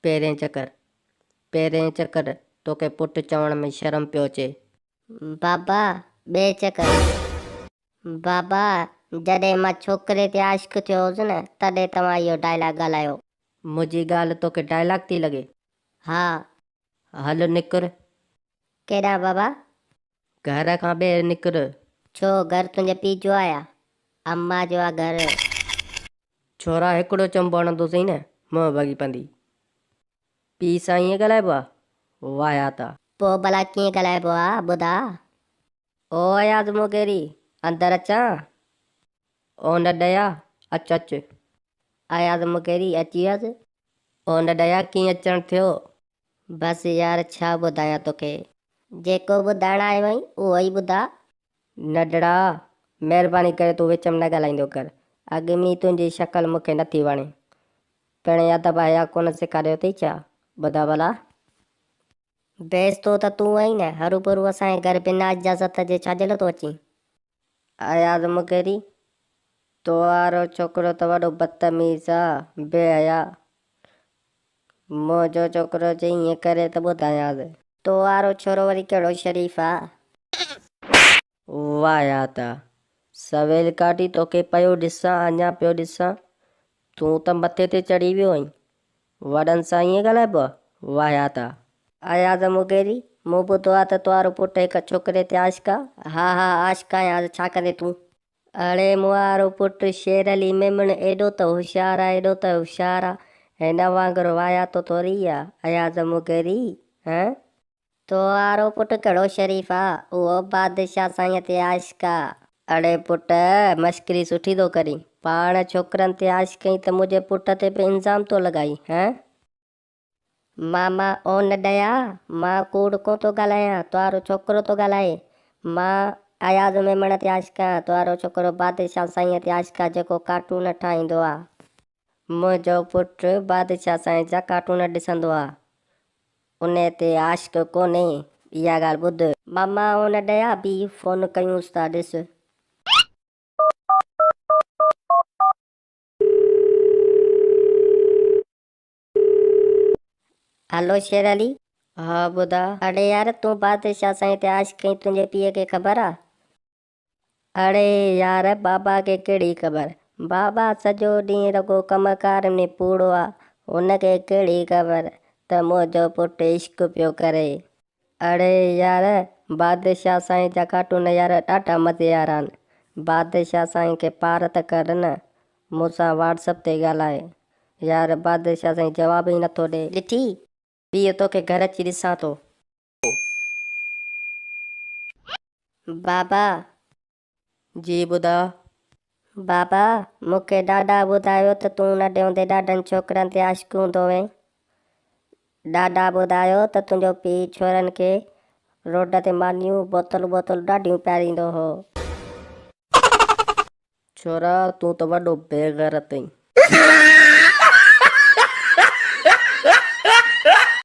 پهرين چڪر، پهرين چڪر توکي پٽ چوڻ ۾ شرم پيو اچي. بابا، ٻئي چڪر. بابا، جڏهن مان ڇوڪري تي عاشق ٿيو هوس نه، تڏهن توهان اهو ڊائلاگ ڳالهايو. منهنجي ڳالهه توکي ڊائلاگ ٿي لڳي؟ ها. هل نڪر. ڪيڏانهن بابا؟ گهر کان ٻاهر نڪر. ڇو گهر تنهنجي پيء جو آ يا اما جو آ گهر؟ ڇورا هڪڙو چنبو هڻندوسئين نه منهن ڀڳي پوندي. پيء سان ائين ڳالهائبو آ؟ واهيات آ. پوء ڀلا ڪيئن ڳالهائبو آ ٻڌاء؟ او اياز موگيري، اندر اچان؟ او نه ڏيا، اچ اچ. اياز موگيري، اچي ويس. او نه ڏيا، ڪيئن اچڻ ٿيو؟ بس يار ڇا ٻڌايان توکي. جيڪو ٻڌائڻ آيو آهين اهو ئي ٻڌاء. ننڍڙا، مهرباني ڪري تون وچ ۾ نه ڳالهائيندو ڪر. اڳ ۾ ئي تنهنجي شڪل مون کي نٿي وڻي. پڻ ادب حياء ڪونه سيکاريو اٿئي ڇا؟ ٻڌاء ڀلا. بيستو ته تون آهين نه، هروڀرو اسان جي گهر بنا اجازت جي ڇا جي لاء ٿو اچين؟ اياز مغيري، تو وارو ڇوڪرو ته وڏو بدتميز آ، بي حيا. منهنجو ڇوڪرو جي ائين ڪري ته ٻڌايانس. تو وارو ڇورو وري ڪهڙو شريف آ. واهيات آ. سويل ڪاٽي توکي پيو ڏسان اڃا پيو ڏسان. تون ته مٿي تي چڙهي ويو آهين. وڏن سان ائين ڳالهائبو آ؟ واهيات آ. اياز مغيري، مون ٻڌو آ ته تو وارو پٽ هڪ ڇوڪري تي عاشق آ. ها ها عاشق آهيان ڇا ڪندين تون؟ اڙي مون وارو پٽ شير علي ميمڻ ايڏو ته هوشيار آ ايڏو ته هوشيار آ هن وانگر واهياتو ٿوري آ اياز مغيري هه. تو وارو پٽ ڪهڙو شريف آ اهو بادشاهه سائينء تي عاشق آ. اڙي پٽ مشڪري سٺي ٿو ڪرين پاڻ ڇوڪرن تي عاشق آهين ته منهنجي پٽ تي به الزام ٿو لڳائين هه. ماما او نه ڏيا، مان ڪوڙ ڪونه ٿو ڳالهايان، توهارو ڇوڪرو ٿو ڳالهائي. مان اياز ميمڻ تي عاشق آهيان، توهارو ڇوڪرو بادشاهه سائينء تي عاشق آهي جيڪو ڪارٽون ٺاهيندو آ. منهنجو پٽ بادشاهه سائين جا ڪارٽون ڏسندو آ، انهي تي عاشق ڪونهي، اها ڳالهه ٻڌ. ماما او نه ڏيا، بيهه فون ڪيونس ٿا ڏس. هلو شير علي. ها ٻڌاء. اڙي يار تون بادشاهه سائين تي عاشق آهين تنهنجي پيء کي خبر آ؟ اڙي يار بابا کي ڪهڙي خبر بابا سڄو ڏينهن رڳو ڪم ڪار ۾ پورو آ هن کي ڪهڙي خبر ته منهنجو پٽ عشق پيو ڪري. اڙي يار بادشاهه سائين جا ڪارٽون يار ڏاڍا مزي وارا آهن بادشاهه سائين کي پار ته ڪر نه مون سان واٽس اپ تي ڳالهائي. يار بادشاهه سائين جواب ئي نٿو ڏي. ڏٺي؟ بيهه توکي گهر اچي ڏسان ٿو. بابا! جي ٻڌاء. بابا! مون کي ڏاڏا ٻڌايو ته تون ننڍي هوندي ڏاڍن ڇوڪرن تي عاشق هوندو هئين. ڏاڏا ٻڌايو ته تنهنجو پيء ڇورن کي روڊ تي مانيون، بوتلون ٻوتلون ڏاڍيون پياريندو هو. ڇورا تون ته وڏو بيغيرت آهين.